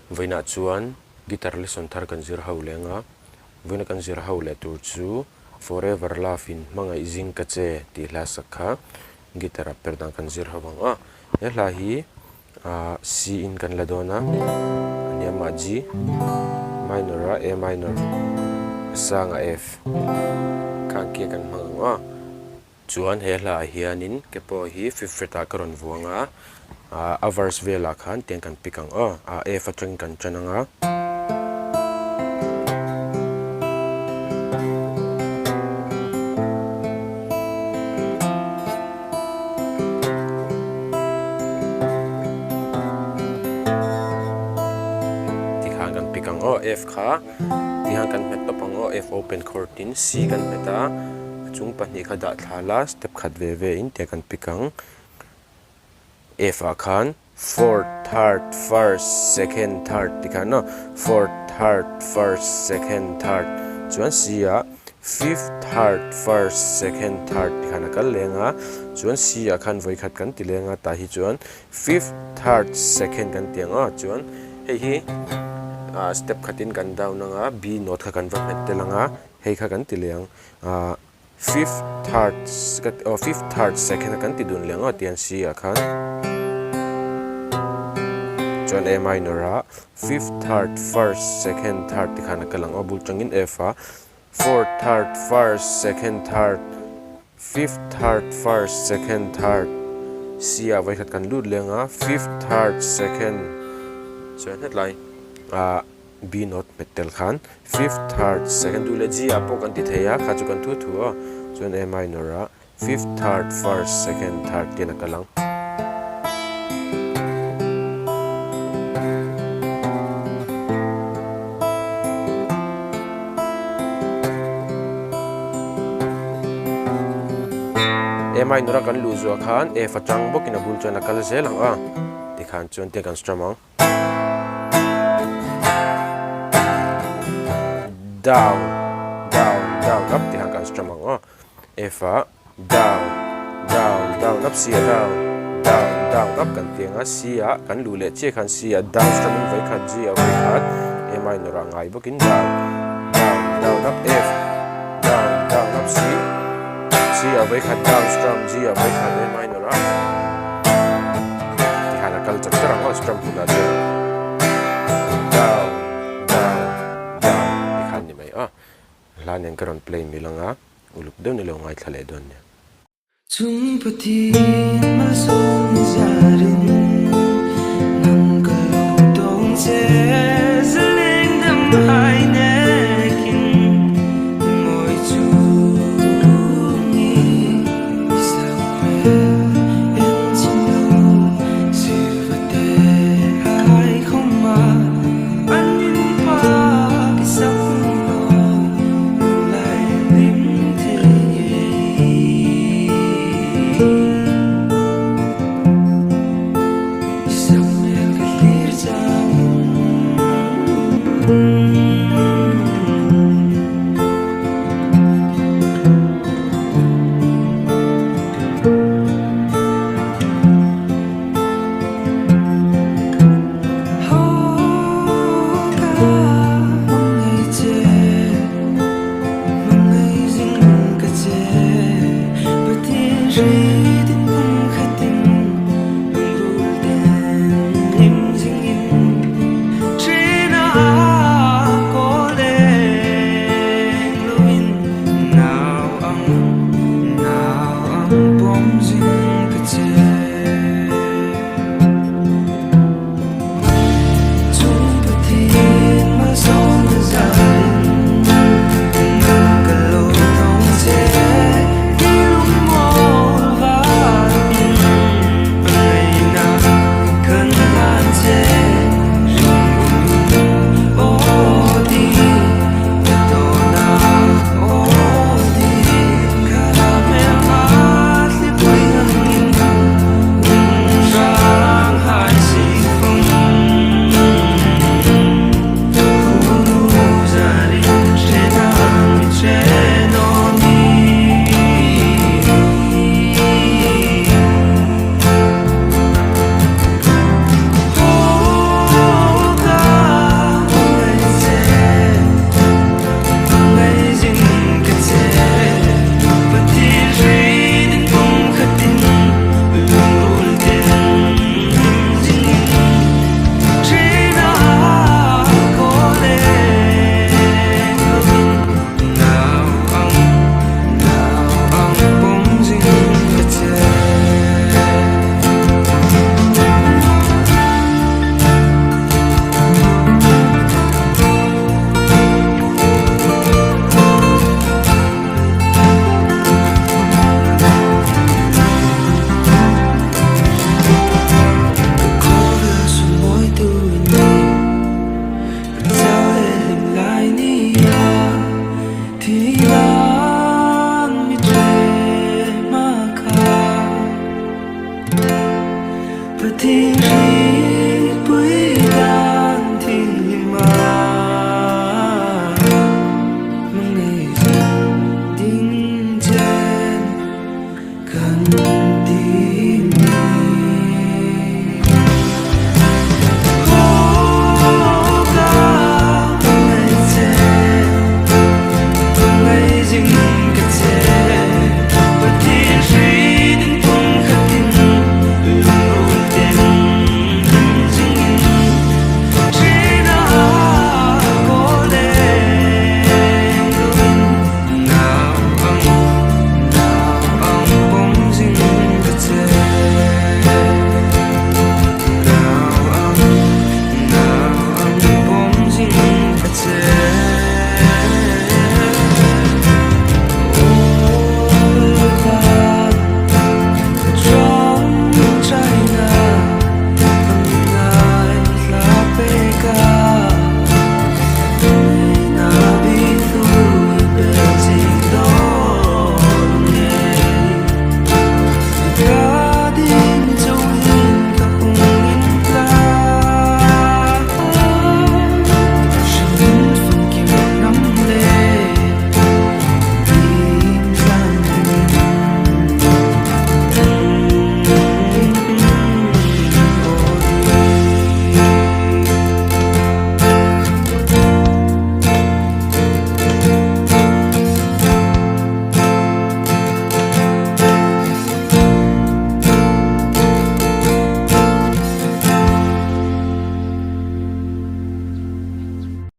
Vawiinah chuan guitar lesson thar kan zir ho leng a, vawiina kan zir ho leh tur chu Forever Love in hmangaih zing ka che tih hla sak kha guitar ah per dan kan zir ho ang a. He hla hi ah C in kan la dawn a, a hniamah G minor a A minor, a sangah F khang kia kan hmang ang a. Chuan he hla ah hianin ke pawh hi fifth fret ah ka rawn vuang a, ah a verse velah khan tiang kan pick ang aw, ah F atangin kan tan ang a. Tikhan kan pick ang aw, F kha tikhan kan hmet tawp ang aw, F open chord in C kan hmet a, a chung pahnih kha dah thla la step khat ve ve in tiang kan pick ang. F ah khan fourth third first second third tikhan aw fourth third first second third chuan C ah fifth third first second third tikhan a kal leng a chuan C ah khan vawi khat kan ti leng a tah hi chuan fifth third second kan ti ang a chuan hei hi ah step khatin kan down ang a B note kha kan va hmet tel ang a hei kha kan ti leh ang ah. Fifth third aw fifth third second a kan ti dun leh ngawt tiang C ah khan chuan A minor ah fifth third first second third ti khan a kal ang aw bul tangin F ah fourth third first second third fifth third first second third C ah vawikhat kan lut leh ang a fifth third second chuan hetlai ah. B note hmet tel khan fifth, third, second duh leh G ah pawh kan ti thei a, kha chu kan thu thu aw. Chuan A minor ah fifth, third, first, second, third tian a kal ang. A minor a kan luh zuah khan F atang bawkin a bul chuan a kal zel ang a, tikhan chuan tiang kan strum ang. Down down down up tih khan kan strum ang aw. F ah down down down up C ah down down down up kan ti ang a C ah kan luh leh chiah khan C ah down strum in vawi khat G ah vawi khat A minor ah ngai bawkin down down down up F down down up C C ah vawi khat down strum G ah vawi khat A minor ah tikhan a kal chak chak ang aw strum hunah chuan down down down tikhan ni mai a hla nen ka rawn play mil anga uluk deuh ni lo ngaithla leh dawn nia. Chung Pathian malsawm ni zarin nang ka lo tawng che zaleng dam hai nekin mawi chungi sak hmel en chin lo sirvate hai khawma an in pa ki sak lo lai lim thil ngei. I sak hmel ka hlir changin.